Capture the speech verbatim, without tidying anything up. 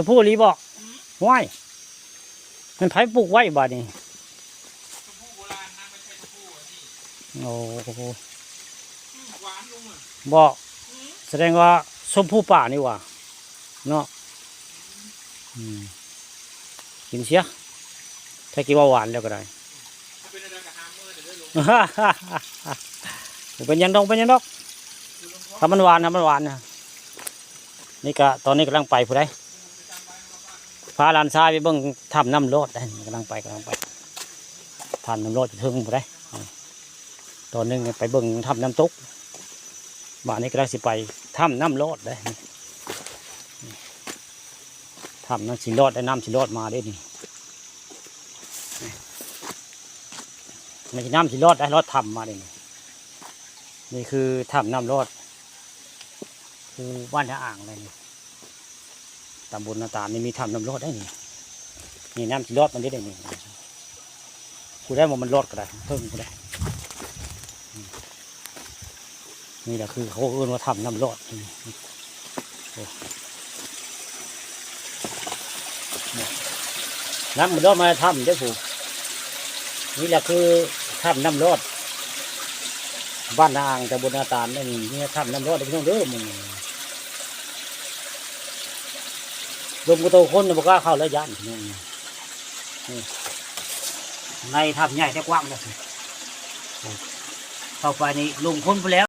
ชมพูอีหลีบ่ ห้วย มันไผปลูกไว้บาดนี้ โอ้โห บ่ แสดงว่าชมพูป่านี่หว่า เนาะ อืม กินเสีย ถ้ากินว่าหวานแล้วก็ได้ บ่เป็นหยังดอก บ่เป็นหยังดอก ถ้ามันหวาน ถ้ามันหวานนะ นี่ก็ ตอนนี้กำลังไปผู้ใด พาหลานชายไปเบิ่งถ้ำน้ำลอดได้ กำลังไป กำลังไป ถ้ำน้ำลอดอยู่เทิงผู้ใด ตอนหนึ่งไปเบิ่งถ้ำน้ำตก บาดนี้กำลังสิไปถ้ำน้ำลอดได้ ถ้ำน้ำสิลอดได้ น้ำสิลอดมาได้นี่ มันสิน้ำสิลอดได้ ลอดถ้ำมาได้นี่ นี่คือถ้ำน้ำลอด ภูบ้านท่าอ่างเลยนี่ ตำบลนาตาลนี่มีถ้ำน้ำลอดได้นี่ นี่น้ำสิลอดมันได้นี่ ผู้ใดว่ามันลอดก็ได้ เพิ่งก็ได้ นี่แหละคือเขาเอิ้นว่าถ้ำน้ำลอด นี่ โอ้ น้ำมันลอดมาถ้ำเด้อผู้ นี่แหละคือถ้ำน้ำลอด บ้านนาอ่าง ตำบลนาตาล นี่ นี่ถ้ำน้ำลอด พี่น้องเด้อ มึง ลมกระโตคนน่ะบ่กล้าเข้าแล้ว ย้าน พี่น้อง นี่ ในถ้ำใหญ่แต่กว้างเลย เข้าไปนี่ลงคนไปแล้ว